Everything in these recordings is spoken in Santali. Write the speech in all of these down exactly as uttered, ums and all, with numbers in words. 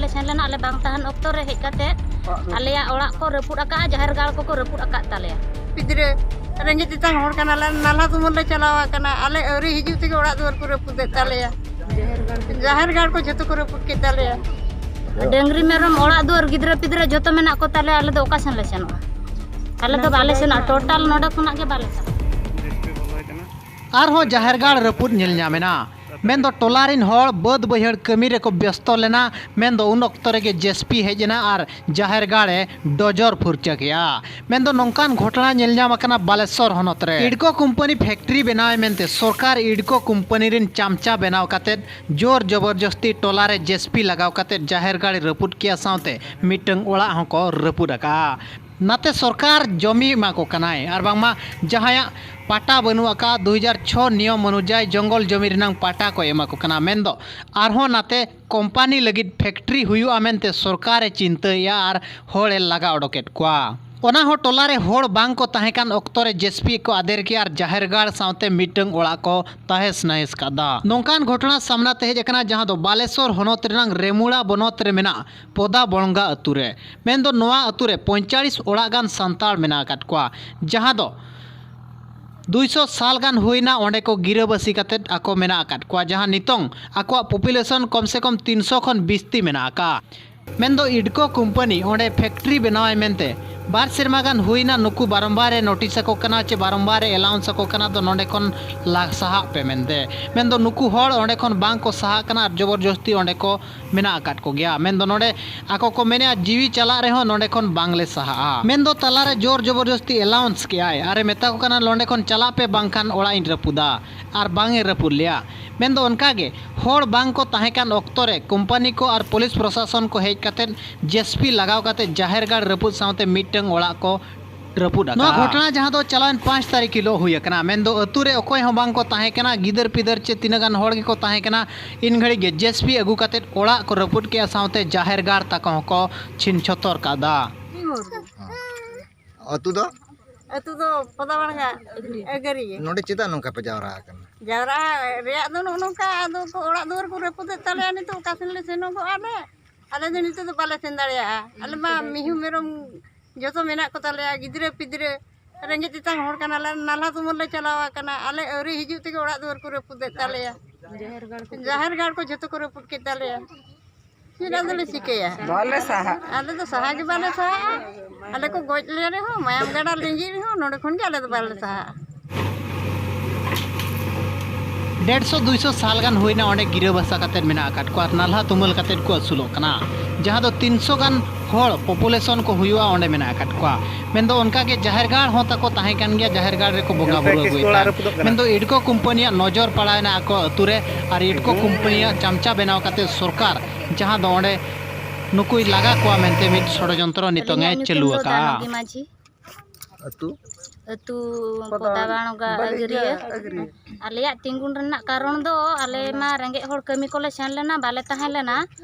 ᱞᱮ ᱥᱮᱱ ᱞᱮᱱᱟ, ᱟᱞᱮ ᱵᱟᱝ ᱛᱟᱦᱮᱱ ᱚᱠᱛᱚ ᱨᱮ ᱦᱮᱡ ᱠᱟᱛᱮ ᱟᱞᱮᱭᱟᱜ ᱚᱲᱟᱜ ᱠᱚ ᱨᱟᱹᱯᱩᱫ ᱟᱠᱟᱫᱼᱟ, ᱡᱟᱦᱮᱨ ᱜᱟᱲ ᱠᱚᱠᱚ ᱨᱟᱹᱯᱩᱫ ᱟᱠᱟᱫ ᱛᱟᱞᱮᱭᱟ᱾ ᱜᱤᱫᱽᱨᱟᱹ ᱨᱮᱸᱜᱮᱡ ᱛᱮᱛᱟᱝ ᱦᱚᱲ ᱠᱟᱱᱟᱞᱮ, ᱱᱟᱞᱦᱟ ᱛᱩᱢᱟᱹᱞ ᱞᱮ ᱪᱟᱞᱟᱣ ᱟᱠᱟᱱᱟ, ᱟᱞᱮ ᱟᱹᱣᱨᱤ ᱦᱤᱡᱩᱜ ᱛᱮᱜᱮ ᱚᱲᱟᱜ ᱫᱩᱣᱟᱹᱨ ᱠᱚ ᱨᱟᱹᱯᱩᱫᱮᱫ ᱛᱟᱞᱮᱭᱟ, ᱡᱟᱦᱮᱨ ᱜᱟᱲ ᱠᱚ ᱡᱷᱚᱛᱚ ᱠᱚ ᱨᱟᱹᱯᱩᱫ ᱠᱮᱫ ᱛᱟᱞᱮᱭᱟ᱾ ᱰᱟᱹᱝᱨᱤ ᱢᱮᱨᱚᱢ ᱚᱲᱟᱜ ᱫᱩᱣᱟᱹᱨ ᱜᱤᱫᱽᱨᱟᱹ ᱯᱤᱫᱽᱨᱟᱹ ᱡᱷᱚᱛᱚ ᱢᱮᱱᱟᱜ ᱠᱚ ᱛᱟᱞᱮᱭᱟ, ᱟᱞᱮ ᱫᱚ ᱚᱠᱟ ᱥᱮᱱ ᱞᱮ ᱥᱮᱱᱚᱜᱼᱟ? ᱟᱞᱮ ᱫᱚ ᱵᱟᱞᱮ ᱥᱮᱱᱚᱜᱼᱟ, ᱴᱳᱴᱟᱞ ᱱᱚᱰᱮ ᱠᱷᱚᱱᱟᱜ ᱜᱮ ᱵᱟᱞᱮ ᱥᱮᱱᱚᱜᱼᱟ᱾ ᱟᱨᱦᱚᱸ ᱡᱟᱦᱮᱨ ᱜᱟᱲ ᱨᱟᱹᱯᱩᱫ ᱧᱮᱞ ᱧᱟᱢ ᱮᱱᱟ᱾ ᱢᱮᱱᱫᱚ ᱴᱚᱞᱟ ᱨᱤᱱ ᱦᱚᱲ ᱵᱟᱹᱫᱽ ᱵᱟᱹᱭᱦᱟᱹᱲ ᱠᱟᱹᱢᱤ ᱨᱮᱠᱚ ᱵᱮᱥᱛᱚ ᱞᱮᱱᱟ᱾ ᱢᱮᱱᱫᱚ ᱩᱱ ᱚᱠᱛᱚ ᱨᱮᱜᱮ ᱡᱮᱥᱯᱤ ᱦᱮᱡ ᱮᱱᱟ ᱟᱨ ᱡᱟᱦᱮᱨ ᱜᱟᱲ ᱮ ᱰᱚᱡᱚᱨ ᱯᱷᱩᱨᱪᱟᱹ ᱠᱮᱜᱼᱟ᱾ ᱢᱮᱱᱫᱚ ᱱᱚᱝᱠᱟᱱ ᱜᱷᱚᱴᱚᱱᱟ ᱧᱮᱞ ᱧᱟᱢ ᱟᱠᱟᱱᱟ ᱵᱟᱞᱮᱥᱚᱨ ᱦᱚᱱᱚᱛ ᱨᱮ᱾ ᱤᱰᱠᱳ ᱠᱳᱢᱯᱟᱱᱤ ᱯᱷᱮᱠᱴᱨᱤ ᱵᱮᱱᱟᱣ ᱢᱮᱱᱛᱮ ᱥᱚᱨᱠᱟᱨ ᱤᱰᱠᱳ ᱠᱳᱢᱯᱟᱱᱤ ᱨᱤᱱ ᱪᱟᱢᱪᱟ ᱵᱮᱱᱟᱣ ᱠᱟᱛᱮᱫ ᱡᱳᱨ ᱡᱚᱵᱚᱨᱡᱚᱥᱛᱤ ᱴᱚᱞᱟ ᱨᱮ ᱡᱮᱥᱯᱤ ᱞᱟᱜᱟᱣ ᱠᱟᱛᱮᱫ ᱡᱟᱦᱮᱨ ᱜᱟᱲ ᱮ ᱨᱟᱹᱯᱩᱫ ᱠᱮᱜᱼᱟ, ᱥᱟᱶᱛᱮ ᱢᱤᱫᱴᱟᱝ ᱚᱲᱟᱜ ᱦᱚᱸᱠᱚ ᱨᱟᱹᱯᱩᱫ ᱟᱠᱟᱜᱼᱟ᱾ ᱱᱟᱛᱮ ᱥᱚᱨᱠᱟᱨ ᱡᱚᱢᱤ ᱮᱢᱟ ᱠᱚ ᱠᱟᱱᱟᱭ ᱟᱨ ᱵᱟᱝᱢᱟ ᱡᱟᱦᱟᱸᱭᱟᱜ ᱯᱟᱴᱟ ᱵᱟᱹᱱᱩᱜ ᱟᱠᱟᱫ, ᱫᱩ ᱦᱟᱡᱟᱨ ᱪᱷᱚ ᱱᱤᱭᱚᱢ ᱚᱱᱩᱡᱟᱭᱤ ᱡᱚᱝᱜᱚᱞ ᱡᱚᱢᱤ ᱨᱮᱱᱟᱝ ᱯᱟᱴᱟ ᱠᱚ ᱮᱢᱟ ᱠᱚ ᱠᱟᱱᱟ᱾ ᱢᱮᱱᱫᱚ ᱟᱨᱦᱚᱸ ᱱᱟᱛᱮ ᱠᱳᱢᱯᱟᱱᱤ ᱞᱟᱹᱜᱤᱫ ᱯᱷᱮᱠᱴᱨᱤ ᱦᱩᱭᱩᱜᱼᱟ ᱢᱮᱱᱛᱮ ᱥᱚᱨᱠᱟᱨ ᱮ ᱪᱤᱱᱛᱟᱹᱭᱮᱫᱼᱟ ᱟᱨ ᱦᱚᱲ ᱮ ᱞᱟᱜᱟ ᱚᱰᱚᱠᱮᱫ ᱠᱚᱣᱟ᱾ ᱚᱱᱟ ᱦᱚᱸ ᱴᱚᱞᱟ ᱨᱮ ᱦᱚᱲ ᱵᱟᱝ ᱠᱚ ᱛᱟᱦᱮᱸ ᱠᱟᱱ ᱚᱠᱛᱚ ᱨᱮ ᱡᱮᱥᱯᱤ ᱠᱚ ᱟᱫᱮᱨ ᱠᱮᱜᱼᱟ ᱟᱨ ᱡᱟᱦᱮᱨ ᱜᱟᱲ ᱥᱟᱶᱛᱮ ᱢᱤᱫᱴᱟᱝ ᱚᱲᱟᱜ ᱠᱚ ᱛᱟᱦᱮᱸᱥ ᱱᱟᱦᱮᱸᱥ ᱠᱟᱫᱟ᱾ ᱱᱚᱝᱠᱟᱱ ᱜᱷᱚᱴᱚᱱᱟ ᱥᱟᱢᱱᱟ ᱛᱮ ᱦᱮᱡ ᱟᱠᱟᱱᱟ, ᱡᱟᱦᱟᱸ ᱫᱚ ᱵᱟᱞᱮᱥᱚᱨ ᱦᱚᱱᱚᱛ ᱨᱮᱱᱟᱝ ᱨᱮᱢᱩᱲᱟ ᱵᱚᱱᱚᱛ ᱨᱮ ᱢᱮᱱᱟᱜ ᱯᱚᱫᱟ ᱵᱚᱲᱜᱟ ᱟᱹᱛᱩ ᱨᱮ᱾ ᱢᱮᱱᱫᱚ ᱱᱚᱣᱟ ᱟᱹᱛᱩ ᱨᱮ ᱯᱚᱸᱭᱛᱟᱞᱤᱥ ᱚᱲᱟᱜ ᱜᱟᱱ ᱥᱟᱱᱛᱟᱲ ᱢᱮᱱᱟᱜ ᱟᱠᱟᱫ ᱠᱚᱣᱟ, ᱡᱟᱦᱟᱸ ᱫᱚ ᱫᱩᱭᱥᱚ ᱥᱟᱞ ᱜᱟᱱ ᱦᱩᱭᱱᱟ ᱚᱸᱰᱮ ᱠᱚ ᱜᱤᱨᱟᱹᱵᱟᱹᱥᱤ ᱠᱟᱛᱮᱫ ᱟᱠᱚ ᱢᱮᱱᱟᱜ ᱟᱠᱟᱫ ᱠᱚᱣᱟ, ᱡᱟᱦᱟᱸ ᱱᱤᱛᱚᱝ ᱟᱠᱚᱣᱟᱜ population ᱠᱚᱢ ᱥᱮ ᱠᱚᱢ ᱛᱤᱱᱥᱚ ᱠᱷᱚᱱ ᱵᱤᱥᱛᱤ ᱢᱮᱱᱟᱜ ᱟᱠᱟᱫ᱾ ᱢᱮᱱᱫᱚ ᱤᱰᱠᱳ ᱠᱳᱢᱯᱟᱱᱤ ᱚᱸᱰᱮ ᱯᱷᱮᱠᱴᱨᱤ ᱵᱮᱱᱟᱣᱟᱭ ᱢᱮᱱᱛᱮ ᱵᱟᱨ ᱥᱮᱨᱢᱟ ᱜᱟᱱ ᱦᱩᱭᱱᱟ, ᱱᱩᱠᱩ ᱵᱟᱨᱚᱢᱵᱟᱨ ᱮ ᱱᱳᱴᱤᱥ ᱟᱠᱚ ᱠᱟᱱᱟ ᱪᱮ ᱵᱟᱨᱚᱢᱵᱟᱨ ᱮ ᱮᱞᱟᱣᱩᱱᱥ ᱟᱠᱚ ᱠᱟᱱᱟ, ᱫᱚ ᱱᱚᱸᱰᱮ ᱠᱷᱚᱱ ᱞᱟ-, ᱥᱟᱦᱟᱜ ᱯᱮ ᱢᱮᱱᱛᱮ᱾ ᱢᱮᱱᱫᱚ ᱱᱩᱠᱩ ᱦᱚᱲ ᱚᱸᱰᱮ ᱠᱷᱚᱱ ᱵᱟᱝ ᱠᱚ ᱥᱟᱦᱟᱜ ᱠᱟᱱᱟ ᱟᱨ ᱡᱚᱵᱚᱨᱡᱚᱥᱛᱤ ᱚᱸᱰᱮ ᱠᱚ ᱢᱮᱱᱟᱜ ᱟᱠᱟᱫ ᱠᱚᱜᱮᱭᱟ᱾ ᱢᱮᱱᱫᱚ ᱱᱚᱰᱮ ᱟᱠᱚ ᱠᱚ ᱢᱮᱱᱮᱫᱼᱟ, ᱡᱤᱣᱤ ᱪᱟᱞᱟᱜ ᱨᱮᱦᱚᱸ ᱱᱚᱰᱮ ᱠᱷᱚᱱ ᱵᱟᱝᱞᱮ ᱥᱟᱦᱟᱜᱼᱟ᱾ ᱢᱮᱱᱫᱚ ᱛᱟᱞᱟᱨᱮ ᱡᱳᱨ ᱡᱚᱵᱚᱨᱡᱚᱥᱛᱤ ᱮᱞᱟᱣᱩᱱᱥ ᱠᱮᱜᱼᱟᱭ ᱟᱨᱮ ᱢᱮᱛᱟ ᱠᱚ ᱠᱟᱱᱟ, ᱱᱚᱰᱮ ᱠᱷᱚᱱ ᱪᱟᱞᱟᱜ ᱯᱮ, ᱵᱟᱝᱠᱷᱟᱱ ᱚᱲᱟᱜ ᱤᱧ ᱨᱟᱹᱯᱩᱫᱟ᱾ ᱟᱨ ᱵᱟᱝ ᱮ ᱨᱟᱹᱯᱩᱫ ᱞᱮᱭᱟ᱾ ᱢᱮᱱᱫᱚ ᱚᱱᱠᱟᱜᱮ ᱦᱚᱲ ᱵᱟᱝ ᱠᱚ ᱛᱟᱦᱮᱸ ᱠᱟᱱ ᱚᱠᱛᱚ ᱨᱮ ᱠᱳᱢᱯᱟᱱᱤ ᱠᱚ ᱟᱨ ᱯᱩᱞᱤᱥ ᱯᱨᱚᱥᱟᱥᱚᱱ ᱠᱚ ᱦᱮᱡ ᱠᱟᱛᱮᱫ ᱡᱮᱥᱯᱤ ᱞᱟᱜᱟᱣ ᱠᱟᱛᱮᱫ ᱡᱟᱦᱮᱨ ᱜᱟᱲ ᱨᱟᱹᱯᱩᱫ ᱥᱟᱶᱛᱮ ᱢᱤᱫᱴᱟᱝ ᱚᱲᱟᱜ ᱠᱚ ᱨᱟᱹᱯᱩᱫ ᱟᱠᱟᱫᱼᱟ᱾ ᱱᱚᱣᱟ ᱜᱷᱚᱴᱚᱱᱟ ᱡᱟᱦᱟᱸ ᱫᱚ ᱪᱟᱞᱟᱣᱮᱱ ᱯᱟᱸᱪ ᱛᱟᱹᱨᱤᱠᱷ ᱦᱤᱞᱳᱜ ᱦᱩᱭ ᱟᱠᱟᱱᱟ, ᱢᱮᱱᱫᱚ ᱟᱹᱛᱩ ᱨᱮ ᱚᱠᱚᱭ ᱦᱚᱸ ᱵᱟᱝ ᱠᱚ ᱛᱟᱦᱮᱸ ᱠᱟᱱᱟ, ᱜᱤᱫᱟᱹᱨ ᱯᱤᱫᱟᱹᱨ ᱪᱮ ᱛᱤᱱᱟᱹᱜ ᱜᱟᱱ ᱦᱚᱲ ᱜᱮᱠᱚ ᱛᱟᱦᱮᱸ ᱠᱟᱱᱟ᱾ ᱤᱱ ᱜᱷᱟᱹᱲᱤᱡ ᱜᱮ ᱡᱮᱥᱯᱤ ᱟᱹᱜᱩ ᱠᱟᱛᱮᱫ ᱚᱲᱟᱜ ᱠᱚ ᱨᱟᱹᱯᱩᱫ ᱠᱮᱜᱼᱟ, ᱥᱟᱶᱛᱮ ᱡᱟᱦᱮᱨ ᱜᱟᱲ ᱛᱟᱠᱚ ᱦᱚᱸᱠᱚ ᱪᱷᱤᱱ ᱪᱷᱚᱛᱚᱨ ᱠᱟᱫᱟ᱾ ᱟᱹᱛᱩ ᱫᱚ? ᱟᱹᱛᱩ ᱫᱚ ᱯᱚᱫᱟᱵᱟᱲᱜᱟ ᱟᱹᱜᱟᱹᱨᱤᱭᱟᱹ᱾ ᱱᱚᱰᱮ ᱪᱮᱫᱟᱜ ᱱᱚᱝᱠᱟ ᱯᱮ ᱡᱟᱣᱨᱟ ᱟᱠᱟᱱᱟ? ᱡᱟᱣᱨᱟ ᱨᱮᱭᱟᱜ ᱫᱚ ᱱᱚᱜᱼᱚ ᱱᱚᱝᱠᱟ, ᱟᱫᱚ ᱠᱚ ᱚᱲᱟᱜ ᱫᱩᱣᱟᱹᱨ ᱠᱚ ᱨᱟᱹᱯᱩᱫᱮᱫ ᱛᱟᱞᱮᱭᱟ, ᱱᱤᱛᱚᱜ ᱚᱠᱟ ᱥᱮᱱ ᱞᱮ ᱥᱮᱱᱚᱜᱚᱜᱼᱟ ᱞᱮ? ᱟᱞᱮ ᱫᱚ ᱱᱤᱛᱚᱜ ᱫᱚ ᱵᱟᱞᱮ ᱥᱮᱱ ᱫᱟᱲᱮᱭᱟᱜᱼᱟ᱾ ᱟᱞᱮ ᱢᱟ ᱢᱤᱦᱩ ᱢᱮᱨᱚᱢ ᱡᱚᱛᱚ ᱢᱮᱱᱟᱜ ᱠᱚ ᱛᱟᱞᱮᱭᱟ, ᱜᱤᱫᱽᱨᱟᱹ ᱯᱤᱫᱽᱨᱟᱹ, ᱨᱮᱸᱜᱮᱡ ᱛᱮᱛᱟᱝ ᱦᱚᱲ ᱠᱟᱱᱟᱞᱮ, ᱱᱟᱞᱦᱟ ᱛᱩᱢᱟᱹᱞ ᱞᱮ ᱪᱟᱞᱟᱣ ᱟᱠᱟᱱᱟ᱾ ᱟᱞᱮ ᱟᱹᱣᱨᱤ ᱦᱤᱡᱩᱜ ᱛᱮᱜᱮ ᱚᱲᱟᱜ ᱫᱩᱣᱟᱹᱨ ᱠᱚ ᱨᱟᱹᱯᱩᱫᱮᱫ ᱛᱟᱞᱮᱭᱟ, ᱡᱟᱦᱮᱨ ᱜᱟᱲ ᱠᱚ ᱡᱷᱚᱛᱚ ᱠᱚ ᱨᱟᱹᱯᱩᱫ ᱠᱮᱫ ᱛᱟᱞᱮᱭᱟ᱾ ᱪᱮᱫ ᱟᱫᱚ ᱞᱮ ᱪᱤᱠᱟᱹᱭᱟ? ᱵᱟᱞᱮ ᱥᱟᱦᱟᱜ᱾ ᱟᱞᱮ ᱫᱚ ᱥᱟᱦᱟ ᱜᱮ ᱵᱟᱞᱮ ᱥᱟᱦᱟᱜᱼᱟ᱾ ᱟᱞᱮ ᱠᱚ ᱜᱚᱡ ᱞᱮ ᱨᱮᱦᱚᱸ, ᱢᱟᱭᱟᱢ ᱜᱟᱰᱟ ᱞᱤᱸᱡᱤ ᱨᱮᱦᱚᱸ, ᱱᱚᱰᱮ ᱠᱷᱚᱱ ᱜᱮ ᱟᱞᱮ ᱫᱚ ᱵᱟᱞᱮ ᱥᱟᱦᱟᱜᱼᱟ᱾ ᱰᱮᱲᱥᱚ ᱫᱩᱭᱥᱚ ᱥᱟᱞ ᱜᱟᱱ ᱦᱩᱭᱱᱟ ᱚᱸᱰᱮ ᱜᱤᱨᱟᱹᱵᱟᱥᱟ ᱠᱟᱛᱮᱫ ᱢᱮᱱᱟᱜ ᱟᱠᱟᱫ ᱠᱚᱣᱟ ᱟᱨ ᱱᱟᱞᱦᱟ ᱛᱩᱢᱟᱹᱞ ᱠᱟᱛᱮᱫ ᱠᱚ ᱟᱹᱥᱩᱞᱚᱜ ᱠᱟᱱᱟ, ᱡᱟᱦᱟᱸ ᱫᱚ ᱛᱤᱱᱥᱚ ᱜᱟᱱ ᱦᱚᱲ population ᱠᱚ ᱦᱩᱭᱩᱜᱼᱟ ᱚᱸᱰᱮ ᱢᱮᱱᱟᱜ ᱟᱠᱟᱫ ᱠᱚᱣᱟ᱾ ᱢᱮᱱᱫᱚ ᱚᱱᱠᱟ ᱜᱮ ᱡᱟᱦᱮᱨ ᱜᱟᱲ ᱦᱚᱸ ᱛᱟᱠᱚ ᱛᱟᱦᱮᱸ ᱠᱟᱱ ᱜᱮᱭᱟ, ᱡᱟᱦᱮᱨ ᱜᱟᱲ ᱨᱮᱠᱚ ᱵᱚᱸᱜᱟ ᱵᱩᱨᱩ ᱟᱹᱜᱩᱭᱮᱫ ᱛᱟᱦᱮᱸᱫ᱾ ᱢᱮᱱᱫᱚ ᱤᱰᱠᱳ ᱠᱳᱢᱯᱟᱱᱤᱭᱟᱜ ᱱᱚᱡᱚᱨ ᱯᱟᱲᱟᱣᱮᱱᱟ ᱟᱠᱚ ᱟᱹᱛᱩ ᱨᱮ ᱟᱨ ᱤᱰᱠᱳ ᱠᱳᱢᱯᱟᱱᱤᱭᱟᱜ ᱪᱟᱢᱪᱟ ᱵᱮᱱᱟᱣ ᱠᱟᱛᱮᱫ ᱥᱚᱨᱠᱟᱨ ᱡᱟᱦᱟᱸ ᱫᱚ ᱚᱸᱰᱮ ᱱᱩᱠᱩᱭ ᱞᱟᱜᱟ ᱠᱚᱣᱟ ᱢᱮᱱᱛᱮ ᱢᱤᱫ ᱥᱚᱲᱚᱡᱚᱱᱛᱨᱚ ᱱᱤᱛᱚᱝ ᱮ ᱟᱹᱞᱤᱧᱟᱜ ᱧᱩᱛᱩᱢ ᱪᱟᱹᱞᱩ ᱫᱚ ᱟᱠᱟᱫᱼᱟ᱾ ᱫᱟᱱᱚᱜᱤ ᱢᱟᱹᱡᱷᱤ᱾ ᱟᱹᱛᱩ? ᱟᱹᱛᱩ ᱯᱚᱫᱟ ᱯᱚᱫᱟ ᱵᱟᱲᱜᱟ ᱵᱟᱲᱜᱟ ᱟᱹᱜᱟᱹᱨᱤᱭᱟᱹ᱾ ᱟᱹᱜᱟᱹᱨᱤᱭᱟᱹ᱾ ᱟᱞᱮᱭᱟᱜ ᱛᱤᱸᱜᱩᱱ ᱨᱮᱱᱟᱜ ᱠᱟᱨᱚᱱ ᱫᱚ, ᱟᱞᱮ ᱢᱟ ᱨᱮᱸᱜᱮᱡ ᱦᱚᱲ, ᱠᱟᱹᱢᱤ ᱠᱚᱞᱮ ᱥᱮᱱ ᱞᱮᱱᱟ, ᱵᱟᱞᱮ ᱛᱟᱦᱮᱸ ᱞᱮᱱᱟ᱾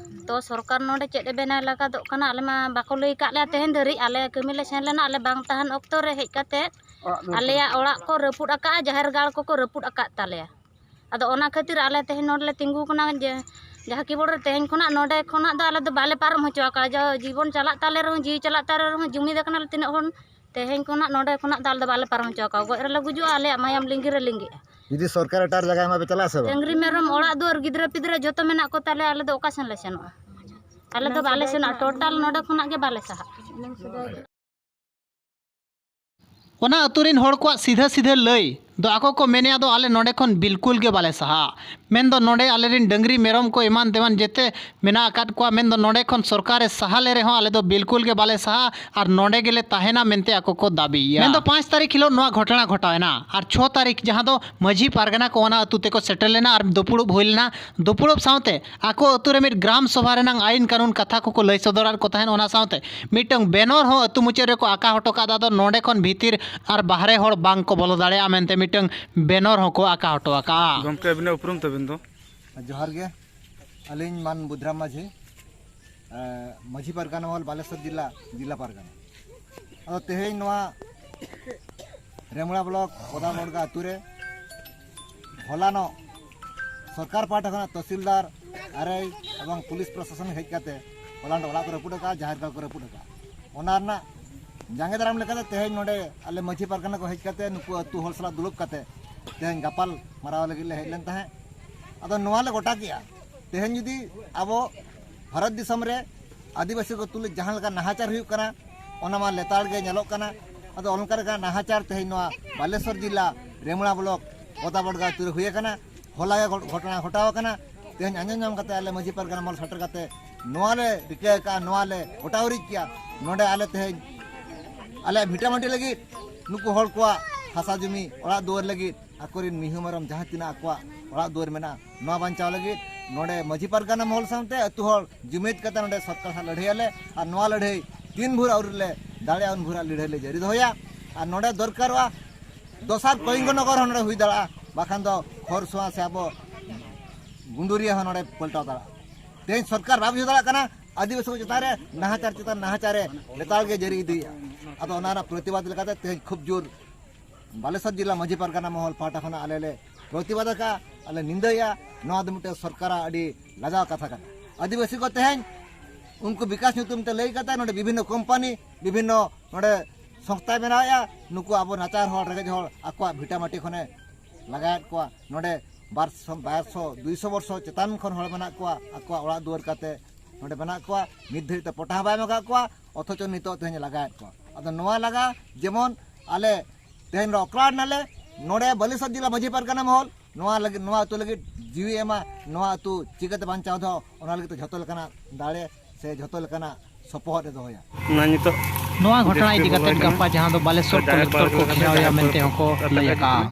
ᱛᱚ ᱥᱚᱨᱠᱟᱨ ᱱᱚᱰᱮ ᱪᱮᱫ ᱮ ᱵᱮᱱᱟᱣ ᱞᱟᱹᱜᱤᱫᱚᱜ ᱠᱟᱱᱟ, ᱟᱞᱮ ᱢᱟ ᱵᱟᱠᱚ ᱞᱟᱹᱭ ᱟᱠᱟᱫ ᱞᱮᱭᱟ ᱛᱮᱦᱮᱧ ᱫᱷᱟᱹᱨᱤᱡ᱾ ᱟᱞᱮ ᱠᱟᱹᱢᱤ ᱞᱮ ᱥᱮᱱ ᱞᱮᱱᱟ, ᱟᱞᱮ ᱵᱟᱝ ᱛᱟᱦᱮᱱ ᱚᱠᱛᱚ ᱨᱮ ᱦᱮᱡ ᱠᱟᱛᱮ ᱚᱲᱟᱜ ᱫᱩᱣᱟᱹᱨ ᱠᱚ ᱟᱞᱮᱭᱟᱜ ᱨᱟᱹᱯᱩᱫ ᱚᱲᱟᱜ ᱠᱚ ᱨᱟᱹᱯᱩᱫ ᱟᱠᱟᱫ ᱛᱟᱞᱮᱭᱟ᱾ ᱟᱫᱚ ᱚᱱᱟ ᱠᱷᱟᱹᱛᱤᱨ ᱟᱞᱮ ᱛᱮᱦᱮᱧ ᱱᱚᱰᱮ ᱞᱮ ᱛᱤᱸᱜᱩ ᱠᱟᱱᱟ ᱡᱮ ᱡᱟᱦᱟᱸ ᱠᱤ ᱵᱚᱞᱮ ᱛᱮᱦᱮᱧ ᱠᱷᱚᱱᱟᱜ ᱱᱚᱰᱮ ᱠᱷᱚᱱᱟᱜ ᱫᱚ ᱟᱞᱮ ᱫᱚ ᱵᱟᱞᱮ ᱯᱟᱨᱚᱢ ᱦᱚᱪᱚ ᱟᱠᱟᱫᱼᱟ᱾ ᱡᱟ ᱡᱤᱵᱚᱱ ᱪᱟᱞᱟᱜ ᱛᱟᱞᱮ ᱨᱮᱦᱚᱸ, ᱡᱤᱣᱤ ᱪᱟᱞᱟᱜ ᱛᱟᱞᱮ ᱨᱮᱦᱚᱸ, ᱡᱩᱢᱤᱫ ᱟᱠᱟᱱᱟᱞᱮ ᱛᱤᱱᱟᱹᱜ ᱦᱚᱲ, ᱛᱮᱦᱮᱧ ᱠᱷᱚᱱᱟᱜ ᱱᱚᱰᱮ ᱠᱷᱚᱱᱟᱜ ᱫᱚ ᱟᱞᱮ ᱫᱚ ᱵᱟᱞᱮ ᱯᱟᱨᱚᱢ ᱦᱚᱪᱚ ᱟᱠᱟᱫᱼᱟ᱾ ᱜᱚᱡ ᱨᱮᱞᱮ ᱜᱩᱡᱩᱜᱼᱟ, ᱟᱞᱮᱭᱟᱜ ᱢᱟᱭᱟᱢ ᱞᱤᱸᱜᱤ ᱨᱮ ᱞᱤᱸᱜᱤᱜᱼᱟ᱾ ᱡᱩᱫᱤ ᱥᱚᱨᱠᱟᱨ ᱮᱴᱟᱜ ᱡᱟᱭᱜᱟ ᱮᱢᱟ ᱯᱮ, ᱪᱟᱞᱟᱜᱼᱟ ᱥᱮ ᱵᱟᱝ? ᱰᱟᱹᱝᱨᱤ ᱢᱮᱨᱚᱢ, ᱚᱲᱟᱜ ᱫᱩᱣᱟᱹᱨ, ᱜᱤᱫᱽᱨᱟᱹ ᱯᱤᱫᱽᱨᱟᱹ ᱡᱚᱛᱚ ᱢᱮᱱᱟᱜ ᱠᱚ ᱛᱟᱞᱮᱭᱟ, ᱟᱞᱮ ᱫᱚ ᱚᱠᱟ ᱥᱮᱱ ᱞᱮ ᱥᱮᱱᱚᱜᱼᱟ? ᱟᱞᱮ ᱫᱚ ᱵᱟᱞᱮ ᱥᱮᱱᱚᱜᱼᱟ, total ᱱᱚᱰᱮ ᱠᱷᱚᱱᱟᱜ ᱜᱮ ᱵᱟᱞᱮ ᱥᱟᱦᱟᱜᱼᱟ᱾ ᱚᱱᱟ ᱟᱹᱛᱩ ᱨᱤᱱ ᱦᱚᱲ ᱠᱚᱣᱟᱜ ᱥᱤᱫᱷᱟᱹ ᱥᱤᱫᱷᱟᱹ ᱞᱟᱹᱭ ᱫᱚ ᱟᱠᱚ ᱠᱚ ᱢᱮᱱᱮᱫᱼᱟ ᱫᱚ ᱟᱞᱮ ᱱᱚᱰᱮ ᱠᱷᱚᱱ ᱵᱤᱞᱠᱩᱞ ᱜᱮ ᱵᱟᱞᱮ ᱥᱟᱦᱟᱜᱼᱟ᱾ ᱢᱮᱱᱫᱚ ᱱᱚᱰᱮ ᱟᱞᱮ ᱨᱤᱱ ᱰᱟᱹᱝᱨᱤ ᱢᱮᱨᱚᱢ ᱠᱚ ᱮᱢᱟᱱ ᱛᱮᱢᱟᱱ ᱡᱮᱛᱮ ᱢᱮᱱᱟᱜ ᱟᱠᱟᱫ ᱠᱚᱣᱟ᱾ ᱢᱮᱱᱫᱚ ᱱᱚᱰᱮ ᱠᱷᱚᱱ ᱥᱚᱨᱠᱟᱨᱮ ᱥᱟᱦᱟ ᱞᱮ ᱨᱮᱦᱚᱸ ᱟᱞᱮ ᱫᱚ ᱵᱤᱞᱠᱩᱞ ᱜᱮ ᱵᱟᱞᱮ ᱥᱟᱦᱟᱜᱼᱟ ᱟᱨ ᱱᱚᱰᱮ ᱜᱮᱞᱮ ᱛᱟᱦᱮᱱᱟ ᱢᱮᱱᱛᱮ ᱟᱠᱚ ᱠᱚ ᱫᱟᱹᱵᱤᱭᱮᱫᱼᱟ᱾ ᱢᱮᱱᱫᱚ ᱯᱟᱸᱪ ᱛᱟᱹᱨᱤᱠᱷ ᱦᱤᱞᱳᱜ ᱱᱚᱣᱟ ᱜᱷᱚᱴᱚᱱᱟ ᱜᱷᱚᱴᱟᱣ ᱮᱱᱟ ᱟᱨ ᱪᱷᱚ ᱛᱟᱹᱨᱤᱠᱷ ᱡᱟᱦᱟᱸ ᱫᱚ ᱢᱟᱹᱡᱷᱤ ᱯᱟᱨᱜᱟᱱᱟ ᱠᱚ ᱚᱱᱟ ᱟᱹᱛᱩ ᱛᱮᱠᱚ ᱥᱮᱴᱮᱨ ᱞᱮᱱᱟ ᱟᱨ ᱫᱩᱯᱲᱩᱵ ᱦᱩᱭ ᱞᱮᱱᱟ᱾ ᱫᱩᱯᱲᱩᱵ ᱥᱟᱶᱛᱮ ᱟᱠᱚ ᱟᱹᱛᱩ ᱨᱮ ᱢᱤᱫ ᱜᱨᱟᱢ ᱥᱚᱵᱷᱟ ᱨᱮᱱᱟᱝ ᱟᱹᱭᱤᱱ ᱠᱟᱹᱱᱩᱱ ᱠᱟᱛᱷᱟ ᱠᱚᱠᱚ ᱞᱟᱹᱭ ᱥᱚᱫᱚᱨᱟᱫ ᱠᱚ ᱛᱟᱦᱮᱸᱫ᱾ ᱚᱱᱟ ᱥᱟᱶᱛᱮ ᱢᱤᱫᱴᱟᱝ banner ᱦᱚᱸ ᱟᱹᱛᱩ ᱢᱩᱪᱟᱹᱫ ᱨᱮᱠᱚ ᱟᱠᱟ ᱦᱚᱴᱚ ᱠᱟᱫᱟ, ᱟᱫᱚ ᱱᱚᱰᱮ ᱠᱷᱚᱱ ᱵᱷᱤᱛᱤᱨ ᱟᱨ ᱵᱟᱦᱨᱮ ᱦᱚᱲ ᱵᱟᱝ ᱠᱚ ᱵᱚᱞᱚ ᱫᱟᱲᱮᱭᱟᱜᱼᱟ ᱢᱮᱱᱛᱮ ᱢᱤᱫᱴᱟᱝ banner ᱦᱚᱸᱠᱚ ᱟᱠᱟ ᱦᱚᱴᱚ ᱟᱠᱟᱜᱼᱟ᱾ ᱜᱚᱢᱠᱮ, ᱟᱹᱵᱤᱱᱟᱜ ᱩᱯᱨᱩᱢ ᱛᱟᱹᱵᱤᱱ ᱫᱚ? ᱡᱚᱦᱟᱨ ᱜᱮ, ᱟᱹᱞᱤᱧ ᱢᱟᱱ ᱵᱩᱫᱷᱨᱟᱢ ᱢᱟᱹᱡᱷᱤ, ᱮ, ᱢᱟᱹᱡᱷᱤ ᱯᱟᱨᱜᱟᱱᱟ ᱢᱚᱦᱚᱞ, ᱵᱟᱞᱮᱥᱚᱨ ᱡᱤᱞᱟ, ᱡᱤᱞᱟ ᱯᱟᱨᱜᱟᱱᱟ᱾ ᱟᱫᱚ ᱛᱮᱦᱮᱧ ᱱᱚᱣᱟ ᱨᱮᱢᱲᱟ block ᱯᱚᱫᱟ ᱵᱚᱲᱜᱟ ᱟᱹᱛᱩ ᱨᱮ ᱦᱚᱞᱟᱱᱚᱜ ᱥᱚᱨᱠᱟᱨ ᱯᱟᱦᱴᱟ ᱠᱷᱚᱱᱟᱜ ᱛᱚᱦᱥᱤᱞᱫᱟᱨ ᱟᱨ ᱟᱭ ᱮᱵᱚᱝ ᱯᱩᱞᱤᱥ ᱯᱨᱚᱥᱟᱥᱚᱱ ᱦᱮᱡ ᱠᱟᱛᱮ ᱦᱚᱞᱟᱱᱰ ᱚᱲᱟᱜ ᱠᱚ ᱨᱟᱹᱯᱩᱫ ᱟᱠᱟᱫᱼᱟ, ᱡᱟᱦᱮᱨ ᱜᱟᱲ ᱠᱚ ᱨᱟᱹᱯᱩᱫ ᱟᱠᱟᱫᱼᱟ᱾ ᱚᱱᱟ ᱨᱮᱱᱟᱜ ᱡᱟᱸᱜᱮ ᱫᱟᱨᱟᱢ ᱞᱮᱠᱟᱛᱮ ᱛᱮᱦᱮᱧ ᱱᱚᱰᱮ ᱟᱞᱮ ᱢᱟᱹᱡᱷᱤ ᱯᱟᱨᱜᱟᱱᱟ ᱠᱚ ᱦᱮᱡ ᱠᱟᱛᱮ ᱱᱩᱠᱩ ᱟᱹᱛᱩ ᱦᱚᱲ ᱥᱟᱞᱟᱜ ᱫᱩᱲᱩᱵ ᱠᱟᱛᱮ ᱛᱮᱦᱮᱧ ᱜᱟᱯᱟᱞ ᱢᱟᱨᱟᱣ ᱞᱟᱹᱜᱤᱫ ᱞᱮ ᱦᱮᱡ ᱞᱮᱱ ᱛᱟᱦᱮᱸᱫ᱾ ᱟᱫᱚ ᱱᱚᱣᱟ ᱞᱮ ᱜᱚᱴᱟ ᱠᱮᱜᱼᱟ, ᱛᱮᱦᱮᱧ ᱡᱩᱫᱤ ᱟᱵᱚ ᱵᱷᱟᱨᱚᱛ ᱫᱤᱥᱚᱢ ᱨᱮ ᱟᱹᱫᱤᱵᱟᱹᱥᱤ ᱠᱚ ᱛᱩᱞᱩᱡ ᱡᱟᱦᱟᱸ ᱞᱮᱠᱟ ᱱᱟᱦᱟᱪᱟᱨ ᱦᱩᱭᱩᱜ ᱠᱟᱱᱟ, ᱚᱱᱟ ᱢᱟ ᱞᱮᱛᱟᱲ ᱜᱮ ᱧᱮᱞᱚᱜ ᱠᱟᱱᱟ᱾ ᱟᱫᱚ ᱚᱱᱠᱟ ᱞᱮᱠᱟ ᱱᱟᱦᱟᱪᱟᱨ ᱛᱮᱦᱮᱧ ᱱᱚᱣᱟ ᱵᱟᱞᱮᱥᱚᱨ ᱡᱤᱞᱟ ᱨᱮᱢᱲᱟ ᱵᱞᱚᱠ ᱯᱚᱫᱟᱵᱚᱰᱜᱟ ᱟᱹᱛᱩ ᱨᱮ ᱦᱩᱭ ᱟᱠᱟᱱᱟ᱾ ᱦᱚᱞᱟ ᱜᱮ ᱜᱷᱚ-, ᱜᱷᱚᱴᱚᱱᱟ ᱜᱷᱚᱴᱟᱣ ᱟᱠᱟᱱᱟ᱾ ᱛᱮᱦᱮᱧ ᱟᱸᱡᱚᱢ ᱧᱟᱢ ᱠᱟᱛᱮ ᱟᱞᱮ ᱢᱟᱹᱡᱷᱤ ᱯᱟᱨᱜᱟᱱᱟ ᱢᱚᱦᱚᱞ ᱥᱮᱴᱮᱨ ᱠᱟᱛᱮ ᱱᱚᱣᱟ ᱞᱮ ᱨᱤᱠᱟᱹ ᱟᱠᱟᱫᱼᱟ, ᱱᱚᱣᱟ ᱞᱮ ᱜᱚᱴᱟ ᱩᱨᱤᱡ ᱠᱮᱜᱼᱟ᱾ ᱱᱚᱰᱮ ᱟᱞᱮ ᱛᱮᱦᱮᱧ ᱟᱞᱮᱭᱟᱜ ᱵᱷᱤᱴᱟᱢᱟᱴᱤ ᱞᱟᱹᱜᱤᱫ ᱱᱩᱠᱩ ᱦᱚᱲ ᱠᱚᱣᱟᱜ ᱦᱟᱥᱟ ᱡᱩᱢᱤ, ᱚᱲᱟᱜ ᱫᱩᱣᱟᱹᱨ ᱞᱟᱹᱜᱤᱫ ᱟᱠᱚᱨᱮᱱ ᱢᱤᱦᱩ ᱢᱮᱨᱚᱢ ᱡᱟᱦᱟᱸ ᱛᱤᱱᱟᱹᱜ ᱟᱠᱚᱣᱟᱜ ᱚᱲᱟᱜ ᱫᱩᱣᱟᱹᱨ ᱢᱮᱱᱟᱜᱼᱟ, ᱱᱚᱣᱟ ᱵᱟᱧᱪᱟᱣ ᱞᱟᱹᱜᱤᱫ ᱱᱚᱰᱮ ᱢᱟᱹᱡᱷᱤ ᱯᱟᱨᱜᱟᱱᱟ ᱢᱚᱦᱚᱞ ᱥᱟᱶᱛᱮ ᱟᱹᱛᱩ ᱦᱚᱲ ᱡᱩᱢᱤᱫ ᱠᱟᱛᱮ ᱱᱚᱰᱮ ᱥᱚᱨᱠᱟᱨ ᱥᱟᱶ ᱞᱟᱹᱲᱦᱟᱹᱭ ᱟᱞᱮ᱾ ᱟᱨ ᱱᱚᱣᱟ ᱞᱟᱹᱲᱦᱟᱹᱭ ᱛᱤᱱ ᱵᱷᱳᱨ ᱟᱹᱣᱨᱤ ᱞᱮ ᱫᱟᱲᱮᱭᱟᱜᱼᱟ, ᱩᱱ ᱵᱷᱳᱨ ᱟᱜ ᱞᱟᱹᱲᱦᱟᱹᱭ ᱞᱮ ᱡᱟᱹᱨᱤ ᱫᱚᱦᱚᱭᱟ᱾ ᱟᱨ ᱱᱚᱰᱮ ᱫᱚᱨᱠᱟᱨᱚᱜᱼᱟ, ᱫᱚᱥᱟᱨ ᱠᱚᱞᱤᱝᱜᱚ ᱱᱚᱜᱚᱨ ᱦᱚᱸ ᱱᱚᱰᱮ ᱦᱩᱭ ᱫᱟᱲᱮᱭᱟᱜᱼᱟ, ᱵᱟᱠᱷᱟᱱ ᱫᱚ ᱠᱷᱚᱨᱥᱚᱣᱟ ᱥᱮ ᱟᱵᱚ ᱜᱩᱸᱰᱩᱨᱤᱭᱟᱹ ᱦᱚᱸ ᱱᱚᱰᱮ ᱯᱟᱞᱴᱟᱣ ᱫᱟᱲᱮᱭᱟᱜᱼᱟ᱾ ᱛᱮᱦᱮᱧ ᱥᱚᱨᱠᱟᱨ ᱵᱟᱭ ᱵᱩᱡᱷᱟᱹᱣ ᱫᱟᱲᱮᱭᱟᱜ ᱠᱟᱱᱟ, ᱟᱹᱫᱤᱵᱟᱹᱥᱤ ᱠᱚ ᱪᱮᱛᱟᱱ ᱨᱮ ᱱᱟᱦᱟᱪᱟᱨ ᱪᱮᱛᱟᱱ ᱱᱟᱦᱟᱪᱟᱨᱮ ᱞᱮᱛᱟᱲ ᱜᱮ ᱡᱟᱹᱨᱤ ᱤᱫᱤᱭᱮᱫᱼᱟ᱾ ᱟᱫᱚ ᱚᱱᱟ ᱨᱮᱱᱟᱜ ᱯᱨᱚᱛᱤᱵᱟᱫ ᱞᱮᱠᱟᱛᱮ ᱛᱮᱦᱮᱧ ᱠᱷᱩᱵ ᱡᱳᱨ ᱵᱟᱞᱮᱥᱚᱨ ᱡᱤᱞᱟ ᱢᱟᱹᱡᱷᱤ ᱯᱟᱨᱜᱟᱱᱟ ᱢᱚᱦᱚᱞ ᱯᱟᱦᱴᱟ ᱠᱷᱚᱱᱟᱜ ᱟᱞᱮ ᱞᱮ ᱯᱨᱚᱛᱤᱵᱟᱫ ᱟᱠᱟᱫᱼᱟ, ᱟᱞᱮ ᱱᱤᱸᱫᱟᱹᱭᱟ᱾ ᱱᱚᱣᱟ ᱫᱚ ᱢᱤᱫᱴᱮᱱ ᱥᱚᱨᱠᱟᱨᱟᱜ ᱟᱹᱰᱤ ᱞᱟᱡᱟᱣ ᱠᱟᱛᱷᱟ ᱠᱟᱱᱟ᱾ ᱟᱹᱫᱤᱵᱟᱹᱥᱤ ᱠᱚ ᱛᱮᱦᱮᱧ ᱩᱱᱠᱩ ᱵᱤᱠᱟᱥ ᱧᱩᱛᱩᱢ ᱛᱮ ᱞᱟᱹᱭ ᱠᱟᱛᱮ ᱱᱚᱰᱮ ᱵᱤᱵᱷᱤᱱᱱᱚ ᱠᱳᱢᱯᱟᱱᱤ, ᱵᱤᱵᱷᱤᱱᱱᱚ ᱱᱚᱰᱮ ᱥᱚᱝᱥᱛᱷᱟᱭ ᱵᱮᱱᱟᱣᱮᱫᱼᱟ᱾ ᱱᱩᱠᱩ ᱟᱵᱚ ᱱᱟᱪᱟᱨ ᱦᱚᱲ, ᱨᱮᱸᱜᱮᱡ ᱦᱚᱲ ᱟᱠᱚᱣᱟᱜ ᱵᱷᱤᱴᱟᱢᱟᱴᱤ ᱠᱷᱚᱱᱮ ᱞᱟᱜᱟᱭᱮᱫ ᱠᱚᱣᱟ᱾ ᱱᱚᱰᱮ ᱵᱟᱨ ᱥᱚ, ᱵᱟᱨ ᱥᱚ, ᱫᱩᱭ ᱥᱚ ᱵᱚᱨᱥᱚ ᱪᱮᱛᱟᱱ ᱠᱷᱚᱱ ᱦᱚᱲ ᱢᱮᱱᱟᱜ ᱠᱚᱣᱟ, ᱟᱠᱚᱣᱟᱜ ᱚᱲᱟᱜ ᱫᱩᱣᱟᱹᱨ ᱠᱟᱛᱮ ᱱᱚᱰᱮ ᱢᱮᱱᱟᱜ ᱠᱚᱣᱟ᱾ ᱱᱤᱛ ᱫᱷᱟᱹᱨᱤᱡ ᱛᱮ ᱯᱚᱴᱟ ᱦᱚᱸ ᱵᱟᱭ ᱮᱢ ᱟᱠᱟᱫ ᱠᱚᱣᱟ, ᱚᱛᱷᱚᱪᱚ ᱱᱤᱛᱚᱜ ᱛᱮᱦᱮᱧ ᱞᱟᱜᱟᱭᱮᱫ ᱠᱚᱣᱟ᱾ ᱟᱫᱚ ᱱᱚᱣᱟ ᱞᱟᱜᱟ ᱡᱮᱢᱚᱱ ᱟᱞᱮ ᱛᱮᱦᱮᱧ ᱨᱚᱠᱞᱟᱲ ᱱᱟᱞᱮ, ᱱᱚᱰᱮ ᱵᱟᱞᱮᱥᱚᱨ ᱡᱮᱞᱟ ᱢᱟᱹᱡᱷᱤ ᱯᱟᱨᱜᱟᱱᱟ ᱢᱚᱦᱚᱞ ᱱᱚᱣᱟ ᱞᱟᱹᱜᱤᱫ, ᱱᱚᱣᱟ ᱟᱹᱛᱩ ᱞᱟᱹᱜᱤᱫ ᱡᱤᱣᱤ ᱮᱢᱟ, ᱱᱚᱣᱟ ᱟᱹᱛᱩ ᱪᱤᱠᱟᱹᱛᱮ ᱵᱟᱧᱪᱟᱣ ᱫᱚᱦᱚ, ᱚᱱᱟ ᱞᱟᱹᱜᱤᱫ ᱛᱮ ᱡᱷᱚᱛᱚ ᱞᱮᱠᱟᱱᱟᱜ ᱫᱟᱲᱮ ᱥᱮ ᱡᱷᱚᱛᱚ ᱞᱮᱠᱟᱱᱟᱜ ᱥᱚᱯᱚᱦᱚᱫ ᱮ ᱫᱚᱦᱚᱭᱟ᱾ ᱚᱱᱟ ᱱᱤᱛᱚᱜ ᱱᱚᱣᱟ ᱜᱷᱚᱴᱚᱱᱟ ᱡᱟᱹᱥᱛᱤ ᱤᱫᱤ ᱠᱟᱛᱮ ᱵᱚᱞᱚᱭ ᱠᱟᱱᱟ᱾ ᱜᱟᱯᱟ ᱡᱟᱦᱟᱸ ᱫᱚ ᱵᱟᱞᱮᱥᱚᱨ ᱛᱚ ᱡᱟᱦᱮᱨ ᱠᱚᱞᱮᱠᱴᱚᱨ ᱯᱟᱨᱠ ᱠᱚ ᱞᱮᱠᱟᱛᱮ ᱜᱷᱮᱨᱟᱣ ᱮᱭᱟ ᱡᱟᱦᱮᱨ ᱢᱮᱱᱛᱮ ᱯᱟᱨᱠ ᱦᱚᱸᱠᱚ ᱞᱟᱹᱭ ᱟᱠᱟᱜᱼᱟ᱾